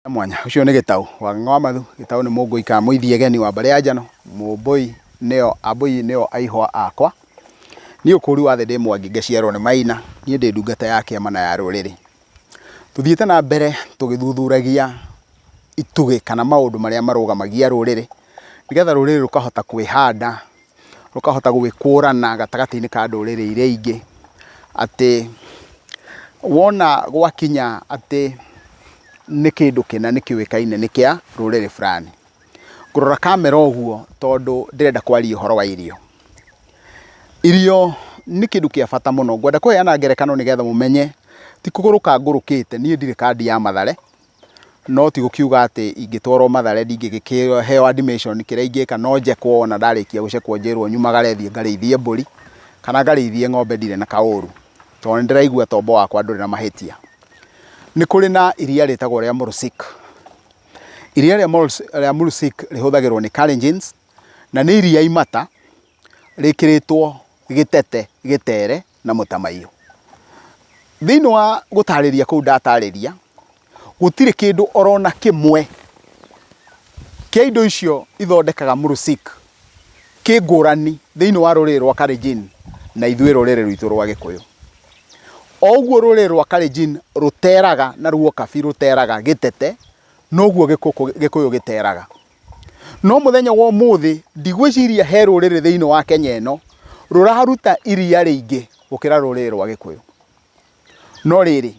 Mwanya ũcio nĩ Gĩtaũ wa Ng'ang'a wa Mathu. Gĩtaũ nĩ Mũngũi kana Mũithiegeni wa mbarĩ ya Njano. Mũmbũi nĩo Ambũi nĩo aihwa akwa. Niĩ ũkũri wa thĩ ndĩ Mwangi ngaciarwo nĩ Maina. Niĩ ndĩ ndungata ya kĩama na ya rũrĩrĩ. Tũthiĩte na mbere tũgĩthuthuragia itugĩ kana maũndũ marĩa marũgamagia rũrĩrĩ, nĩgetha rũrĩrĩ rũkahota kwĩhanda, rũkahota gwĩkũrana gatagatĩ-inĩ ka ndũrĩrĩ iria ingĩ, atĩ wona gwakinya atĩ nĩ kĩndũ kĩna nĩ kĩũĩkaine nĩ kĩa rũrĩrĩ fulani. Ngũrora kamera ũguo tondũ ndĩrenda kwaria ũhoro wa irio. Irio nĩ kĩndũ kĩa bata mũno. Ngwenda kũheana ngerekano nĩgetha mũmenye ti kũgũrũka ngũrũkĩte, niĩ ndirĩ kandi ya Mathare, no ti gũkiuga atĩ ingĩtwarwo Mathare ndingĩgĩkĩheo admission, kĩrĩa ingĩka no njekwo na ndarĩkia gũcekwo njĩrwo nyumagare thiĩ ngarĩithie mbũri kana ngarĩithie ng'ombe ndirĩ na kaũru, tondũ nĩ ndĩraigua tombo wakwa ndũrĩ na mahĩtia. Nĩ kũrĩ na iria rĩtagwo rĩa Mursik. Iria rĩa Mursik rĩhũthagĩrwo nĩ Kalenjins na nĩ iria imata rĩkĩrĩtwo gĩtete gĩtere na mũtamaiyũ. Thĩinĩ wa gũtarĩria kũu ndatarĩria, gũtirĩ kĩndũ orona kĩmwe kĩa indo icio ithondekaga mũrũcik kĩ ngũrani thĩinĩ wa rũrĩrĩ rwa Kalenjin na ithuĩ rũrĩrĩ rwitũ rwa Gĩkũyũ. O ũguo rũrĩrĩ rwa Kalenjin rũteraga na ruo kabi rũteraga gĩtete, noguo Gĩkũyũ gĩteraga. No mũthenya wa ũmũthĩ ndigwĩciria he rũrĩrĩ thĩinĩ wa Kenya ĩno rũraruta iria rĩingĩ gũkĩra rũrĩrĩ rwa Gĩkũyũ. No rĩrĩ,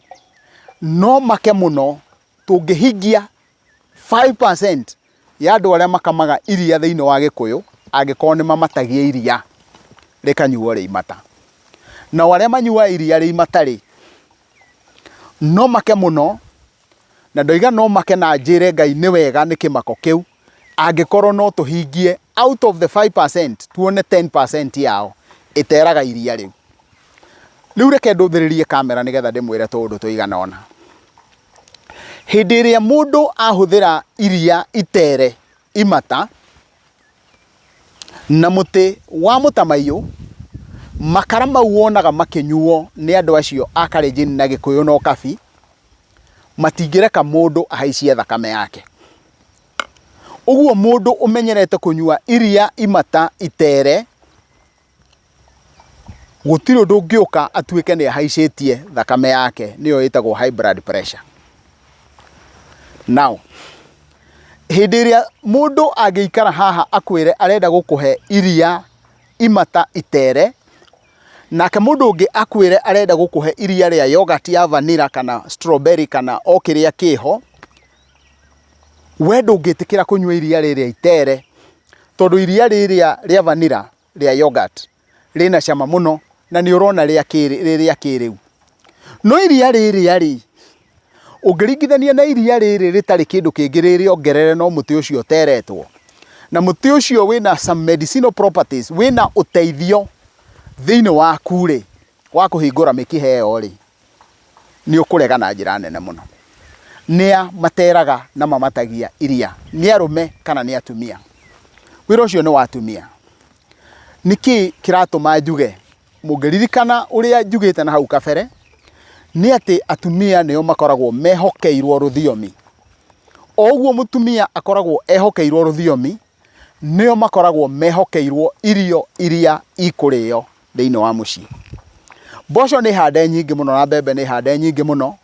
no make mũno tũngĩhingia 5% ya andũ arĩa makamaga iria thĩinĩ wa Gĩkũyũ angĩkorwo nĩ mamatagia iria rĩkanyuo rĩ imata. Nao arĩa manyuaga iria rĩ imata rĩ, no make mũno Na ndoiga no make na njĩre Ngai nĩ wega nĩ kĩmako kĩu, angĩkorwo no tũhingie out of the 5% tuone 10% yao ĩteraga iria rĩu. Rĩu reke ndũthĩrĩrie kamera nĩgetha ndĩmwĩre tũũndũ tũigana ũna. Hĩndĩ ĩrĩa mũndũ ahũthĩra iria itere imata na mũtĩ wa mũtamaiyũ, makara mau wonaga makĩnyuo nĩ andũ acio a Kalenjin na Gĩkũyũ na Ũkabi, matingĩreka mũndũ ahaicie thakame yake. Ũguo mũndũ ũmenyerete kũnyua iria imata itere, gũtirĩ ũndũ ũngĩũka atuĩke nĩ ahaicĩtie thakame yake, nĩyo ĩtagwo high blood pressure. Now, hĩndĩ ĩrĩa mũndũ angĩikara haha akwĩre arenda gũkũhe iria imata itere, Nake mũndũ ũngĩ akwĩre arenda gũkũhe iria rĩa yogurt ya vanilla kana strawberry kana o kĩrĩa kĩho, we ndũngĩtĩkĩra kũnyua iria rĩrĩa itere, tondũ iria rĩrĩa rĩa vanilla rĩa yogurt rĩna cama mũno na nĩ ũrona rĩ rĩa kĩrĩu. No iria rĩrĩa rĩ, Ũngĩringithania na iria rĩrĩ rĩtarĩ kĩndũ kĩngĩ rĩ rĩongerere no mũtĩ ũcio ũteretwo, na mũtĩ ũcio wĩna some medicinal properties, wĩna ũteithio thĩinĩ waku rĩ, wa kũhingũra mĩkiha ĩyo rĩ, nĩ ũkũrega na njĩra nene mũno. Nĩa materaga na mamatagia iria? Nĩ arũme kana nĩ atumia? Wĩra ũcio nĩ wa atumia. Nĩkĩ kĩratũma njuge Mũngĩririkana ũrĩa njugĩte na hau kabere, nĩ atĩ atumia nĩo makoragwo mehokeirwo rũthiomi. O ũguo mũtumia akoragwo ehokeirwo rũthiomi, nĩo makoragwo mehokeirwo irio iria ikũrĩo thĩinĩ wa mũciĩ. Mboco nĩ hande nyingĩ mũno na mbembe nĩ hande nyingĩ mũno,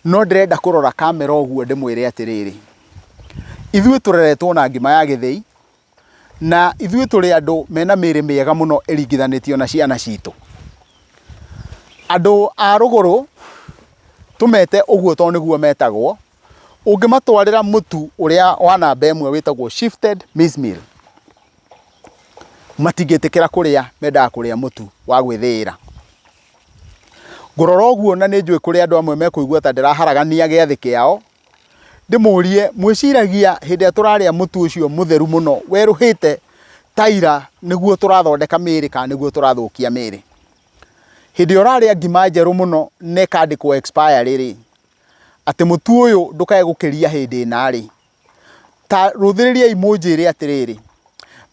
no ndĩrenda kũrora kamera ũguo ndĩmwĩre atĩrĩrĩ, ithuĩ tũreretwo na ngima ya gĩthĩi, Na ithuĩ tũrĩ andũ mena mĩĩrĩ mĩega mũno ĩringithanĩtio na ciana citũ. Andũ a rũgũrũ, tũmete ũguo tondũ nĩguo metagwo, ũngĩmatwarĩra mũtu ũrĩa wa namba ĩmwe wĩtagwo shifted maize meal, matingĩtĩkĩra kũrĩa, mendaga kũrĩa mũtu wa gwĩthĩĩra. Ngũrora ũguo na nĩ njũĩ kũrĩ andũ amwe mekũigua ta ndĩraharagania gĩathĩ kĩao, Ndĩmũrie, mwĩciragia hĩndĩ ĩrĩa tũrarĩa mũtu ũcio mũtheru mũno werũhĩte ta ira nĩguo tũrathondeka mĩĩrĩ kana nĩguo tũrathũkia mĩĩrĩ? Hĩndĩ ĩrĩa ũrarĩa ngima njerũ mũno na ĩkandĩkwo expiry rĩ, atĩ mũtu ũyũ ndũkae gũkĩria hĩndĩ ĩna rĩ, ta rũthĩrĩriai mũnjĩre atĩrĩrĩ,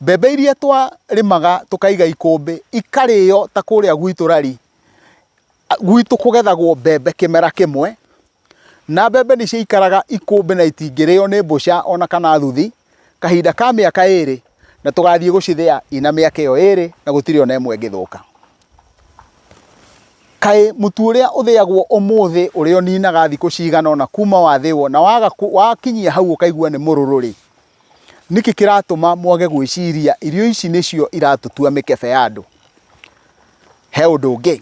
mbembe iria twarĩmaga tũkaiga ikũmbĩ ikarĩo ta kũrĩa gwitũ rari, gwitũ kũgethagwo mbembe kĩmera kĩmwe, Na mbembe nĩ ciaikaraga ikũmbĩ na itingĩrĩo nĩ mbũca ona kana thuthi kahinda ka mĩaka ĩrĩ, na tũgathiĩ gũcithĩa ina mĩaka ĩyo ĩrĩ na gũtirĩ ona ĩmwe ĩngĩthũka. Kaĩ mũtu ũrĩa ũthĩagwo ũmũthĩ ũrĩa ũninaga thikũ cigana ũna kuma wathĩwo na waga wakinyia hau ũkaigua nĩ mũrũrũ rĩ, nĩkĩ kĩratũma mwage gwĩciria irio ici nĩcio iratũtua mĩkebe ya andũ? He ũndũ ũngĩ,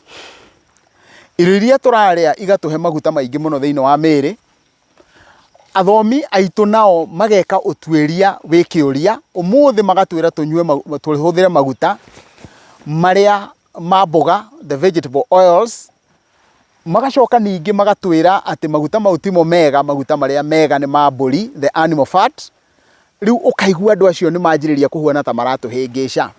irio iria tũrarĩa igatũhe maguta maingĩ mũno thĩinĩ wa mĩĩrĩ, athomi aitũ nao mageka ũtuĩria wĩ kĩũria, ũmũthĩ magatwĩra tũnyue tũhũthĩre maguta marĩa ma mboga, the vegetable oils, magacoka ningĩ magatwĩra atĩ maguta mau timo mega, maguta marĩa mega nĩ ma mbũri, the animal fat, Rĩu ũkaigua andũ acio nĩ manjĩrĩria kũhuana ta maratũhĩngĩca.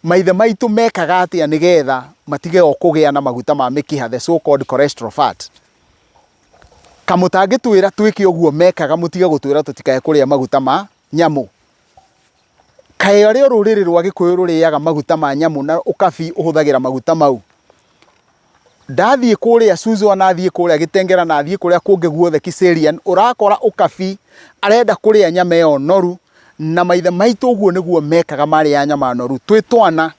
Maithe maitũ mekaga atĩa nĩgetha matige o kũgĩa na maguta ma mĩkiha, the so called cholesterol fat? Ka mũtangĩtwĩra twĩke ũguo mekaga mũtige gũtwĩra tũtikae kũrĩa maguta ma nyamũ. Kaĩ arĩ o rũrĩrĩ rwa Gĩkũyũ rũrĩaga maguta ma nyamũ na ũkabi ũhũthagĩra maguta mau? Ndathiĩ kũrĩa Suswa na thiĩ kũrĩa Gĩtengera na thiĩ kũrĩa kũngĩ guothe Kiserian, ũrakora ũkabi arenda kũrĩa nyama ĩyo noru, na maithe maitũ ũguo nĩguo mekaga marĩa nyama noru. Twĩ twana,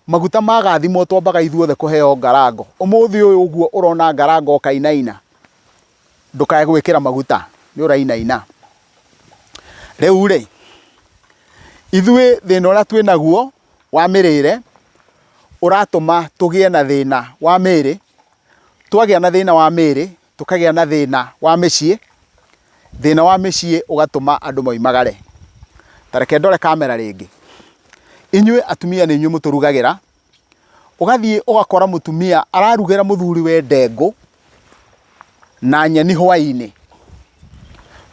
maguta magathimwo twambaga ithuothe kũheo ngarango. Ũmũthĩ ũyũ ũguo ũrona ngarango ũkainaina, ndũkae gwĩkĩra maguta, nĩ ũrainaina. Rĩu rĩ, ithuĩ thĩna ũrĩa twĩ naguo wa mĩrĩre, ũratũma tũgĩe na thĩna wa mĩĩrĩ, twagĩa na thĩna wa mĩĩrĩ, tũkagĩa na thĩna wa mĩciĩ, thĩna wa mĩciĩ ũgatũma andũ moimagare. Ta reke ndore kamera rĩngĩ. Inyuĩ atumia nĩ inyuĩ mũtũrugagĩra, ũgathiĩ ũgakora mũtumia ararugĩra mũthuriwe ndengũ na nyeni hwainĩ.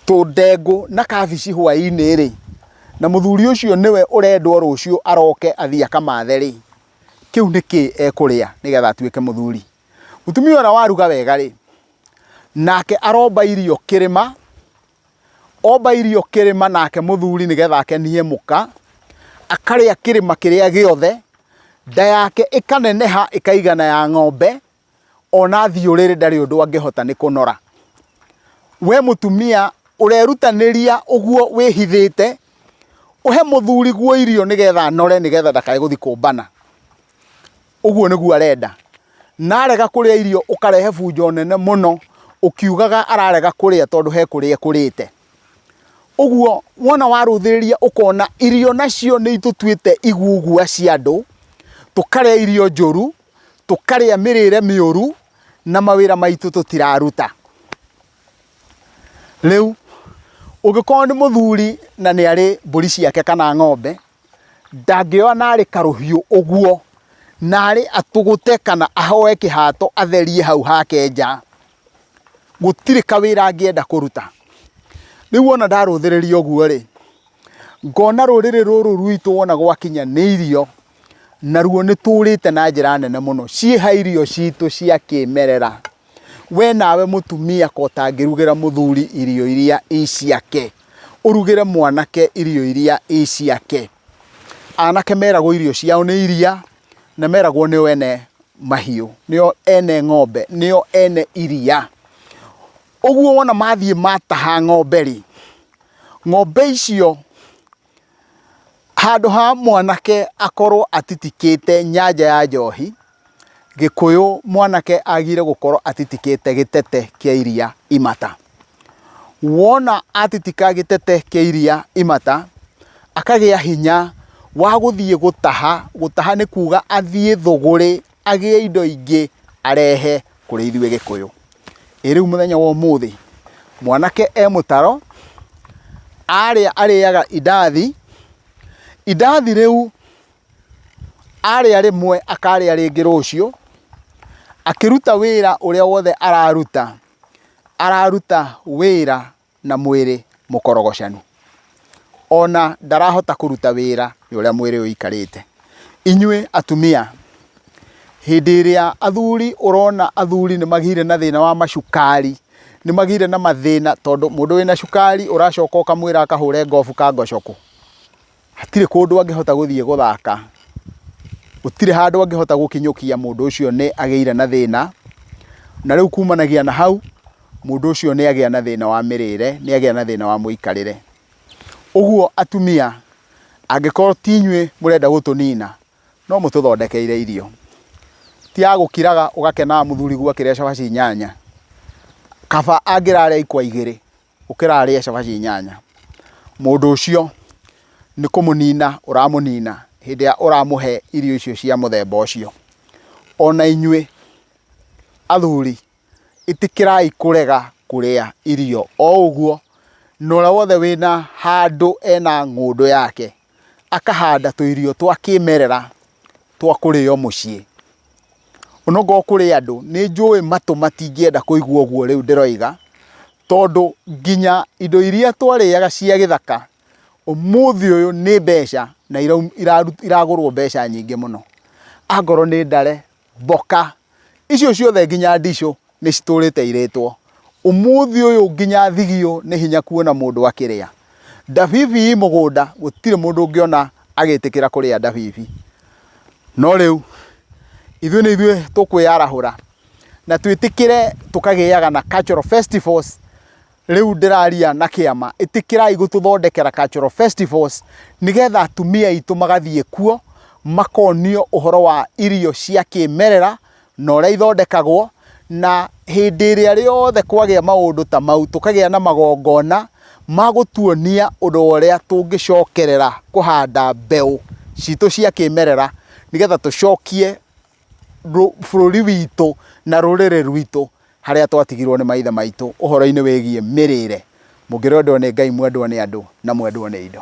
Tũndengũ na kabici hwainĩ rĩ, na mũthuri ũcio nĩwe ũrendwo rũciũ aroke athiĩ akamathe rĩ, kĩu nĩ kĩ ekũrĩa nĩgetha atuĩke mũthuri? Mũtumia ũrĩa waruga wega rĩ, nake aromba irio kĩrĩma, omba irio kĩrĩma nake mũthuri nĩgetha akenie mũka, akarĩa kĩrĩma kĩrĩa gĩothe, nda yake ĩkaneneha ĩkaigana ya ng'ombe, ona athiĩ ũrĩrĩ ndarĩ ũndũ angĩhota nĩ kũnora. We mũtumia ũrerutanĩria ũguo wĩhithĩte, ũhe mũthuri guo irio nĩgetha anore nĩgetha ndakae gũthiĩ kũmbana. Ũguo nĩguo arenda. Na arega kũrĩa irio ũkarehe bunjo nene mũno ũkiugaga ararega kũrĩa tondũ he kũrĩa ekũrĩte. Ũguo wona warũthĩrĩria ũkona irio nacio nĩ itũtuĩte igugua cia andũ, tũkarĩa irio njũru, tũkarĩa mĩrĩre mĩũru na mawĩra maitũ tũtiraruta. Rĩu ũngĩkorwo nĩ mũthuri na nĩ arĩ mbũri ciake kana ng'ombe, ndangĩoya narĩ karũhiũ ũguo narĩ atũgũte kana ahoe kĩhato atherie hau hake nja. Gũtirĩ kawĩra angĩenda kũruta. Rĩu wona ndarũthĩrĩria ũguo rĩ, ngona rũrĩrĩ rũrũ rwitũ wona gwakinya nĩ irio, naruo nĩ tũrĩte na njĩra nene mũno. Ciĩha irio citũ cia kĩmerera. We nawe mũtumia ko ũtangĩrugĩra mũthuri irio iria i ciake, ũrugĩre mwanake irio iria i ciake. Anake meragwo irio ciao nĩ iria, na meragwo nĩo ene mahiũ, nĩo ene ng'ombe, nĩo ene iria. Ũguo wona mathiĩ mataha ng'ombe rĩ, ng'ombe icio Handũ ha mwanake akorwo atitikĩte nyanja ya njohi, Gĩkũyũ mwanake agĩrĩire gũkorwo atitikĩte gĩtete kĩa iria imata. Wona atitika gĩtete kĩa iria imata, akagĩa hinya wa gũthiĩ gũtaha, gũtaha nĩ kuga athiĩ thũgũrĩ agĩe indo ingĩ arehe kũrĩ ithuĩ Gĩkũyũ. Ĩ rĩu mũthenya wa ũmũthĩ, mwanake e mũtaro, arĩa arĩaga indathi, indathi rĩu arĩa rĩmwe akarĩa rĩngĩ rũciũ, akĩruta wĩra ũrĩa wothe araruta, araruta wĩra na mwĩrĩ mũkorogocanu. Ona ndarahota kũruta wĩra nĩ ũrĩa mwĩrĩ ũikarĩte. Inyuĩ atumia, hĩndĩ ĩrĩa athuri ũrona athuri nĩ magĩire na thĩna wa macukari, nĩ magĩire na mathĩna tondũ mũndũ wĩna cukari ũracoka ũkamwĩra akahũre ngobu ka ngocokũ. Hatirĩ kũndũ angĩhota gũthiĩ gũthaka, gũtirĩ handũ angĩhota gũkinyũkia mũndũ ũcio nĩ agĩire na thĩna. Na rĩu kumanagia na hau, Mũndũ ũcio nĩ agĩa na thĩna wa mĩrĩre, nĩ agĩa na thĩna wa mũikarĩre. Ũguo atumia, angĩkorwo ti inyuĩ mũrenda gũtũnina, no mũtũthondekeire irio. Ti ya gũkiraga ũgakenaga mũthuriguo akĩrĩa cabaci inyanya. Kaba angĩrarĩa ikwa igĩrĩ gũkĩra arĩe cabaci inyanya. Mũndũ ũcio nĩ kũmũnina ũramũnina hĩndĩ ĩrĩa ũramũhe irio icio cia mũthemba ũcio. Ona inyuĩ athuri ĩtĩkĩrai kũrega kũrĩa irio o ũguo, na ũrĩa wothe wĩna handũ ena ng'ũndũ yake, akahanda tũirio twa kĩmerera twa kũrĩo mũciĩ. Onokorwo kũrĩ andũ, nĩ njũĩ matũ matingĩenda kũigua ũguo rĩu ndĩroiga, tondũ nginya indo iria twarĩaga cia gĩthaka, ũmũthĩ ũyũ nĩ mbeca na iragũrwo mbeca nyingĩ mũno. Angorwo nĩ ndare, mboka, icio ciothe nginya ndicũ nĩ citũrĩte irĩtwo. Ũmũthĩ ũyũ nginya thigio nĩ hinya kuona mũndũ akĩrĩa. Ndabibi i mũgũnda gũtirĩ mũndũ ũngĩona agĩtĩkĩra kũrĩa ndabibi. No rĩu ithuĩ nĩ ithuĩ tũkwĩyarahũra na twĩtĩkĩre tũkagĩaga na cultural festivals. Rĩu ndĩraria na kĩama, ĩtĩkĩrai gũtũthondekera cultural festivals nĩgetha atumia aitũ magathiĩ kuo, makonio ũhoro wa irio cia kĩmerera na ũrĩa ithondekagwo, na hĩndĩ ĩrĩa rĩothe kwagĩa maũndũ ta mau, tũkagĩa na magongona ma gũtuonia ũndũ wa ũrĩa tũngĩcokerera kũhanda mbeũ citũ cia kĩmerera, nĩgetha tũcokie bũrũri witũ na rũrĩrĩ rwitũ harĩa twatigirwo nĩ maithe maitũ ũhoro-inĩ wĩgiĩ mĩrĩre. Mũngĩrwendwo nĩ Ngai mwendwo nĩ andũ na mwendwo nĩ indo.